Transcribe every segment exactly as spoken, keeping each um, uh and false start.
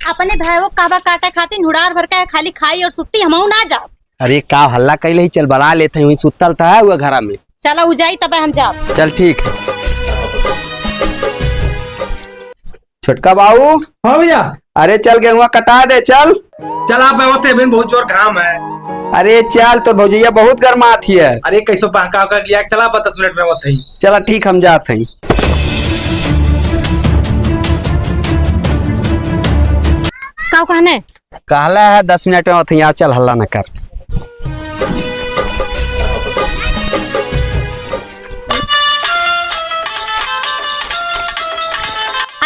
अपने भाई वो कहबा काटा खातिर हुड़ार भर के खाली खाई और सुत्ती, हमहू ना जाब। अरे का हल्ला कैले ही, चल बला लेत ही, वहीं सुतल था वो घरा में। चला उ जाई तब हम जाब। चल ठीक है। छोटका बाबू। हाँ भैया। अरे चल गेहुआ कटा दे, चल। चल आप आवत है, बहुत जोर घाम है। अरे चल, तो भौजैया बहुत गरमात ही है। अरे कैसो बहका उका लिया, चला आप दस मिनट में आवत है। चला ठीक, हम जात हैं। का कहने? कहला है दस मिनट में आवत ही, चल हल्ला न कर।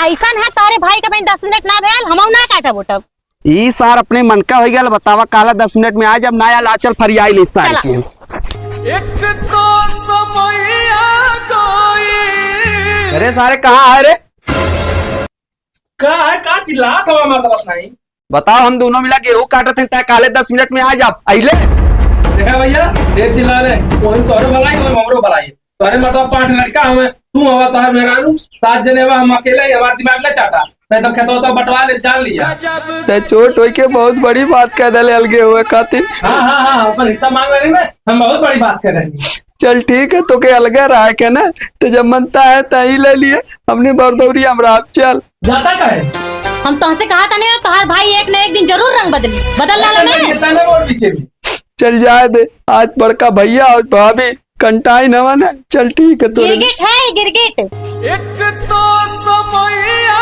ऐसन है तोरे भाई के बहन दस मिनट ना भेल, हमहू ना काटब उठब। ई सार अपने मन का होइ गया, बतावा काला दस मिनट में आ, जब ना आया लाचल फरियाई नहीं सार चला। की। एक तो समैया कोई। अरे सारे कहाँ है रे? का है, का चिल्लात हवा माता बस नहीं? बताओ, हम दोनों मिला गेहूं काटत हैं, तय काले दस मिनट में आ जा, अइले। देखा भैया, ढेर चिल्ला ले, वही तोहरो भलाई, वही हमरो भलाई। तोहरे मतलब पांच लड़का हमें, तू हवा तोहर मेहरारू, सात जने हवा, हम अकेले ही, हमार दिमाग ले चाटा। नहीं तो खेतवा तो बंटवा ले, जान लिया। तय छोट होई के बहुत बड़ी बात कह देले अलगे हुए खातिर। हाँ, हाँ, हाँ, अपन हिस्सा मांग रही ना, हम बहुत बड़ी बात कर रहे हैं। चल ठीक है, तो के अलगे रहा के ना, तो जब मनता है तही ले लिए, हमने बरदौरी हमरा आप चल। जाता का है? हम तोहसे कहा था नहीं, तोहार भाई एक न एक दिन जरूर रंग बदली, बदल लाला ना। ये ताला और पीछे भी। चल जाए दे, आज बड़का भैया और भाभी कंटाई नवा ना। चल ठीक है, तो गिरगिट है, गिरगिट। एक तो समैया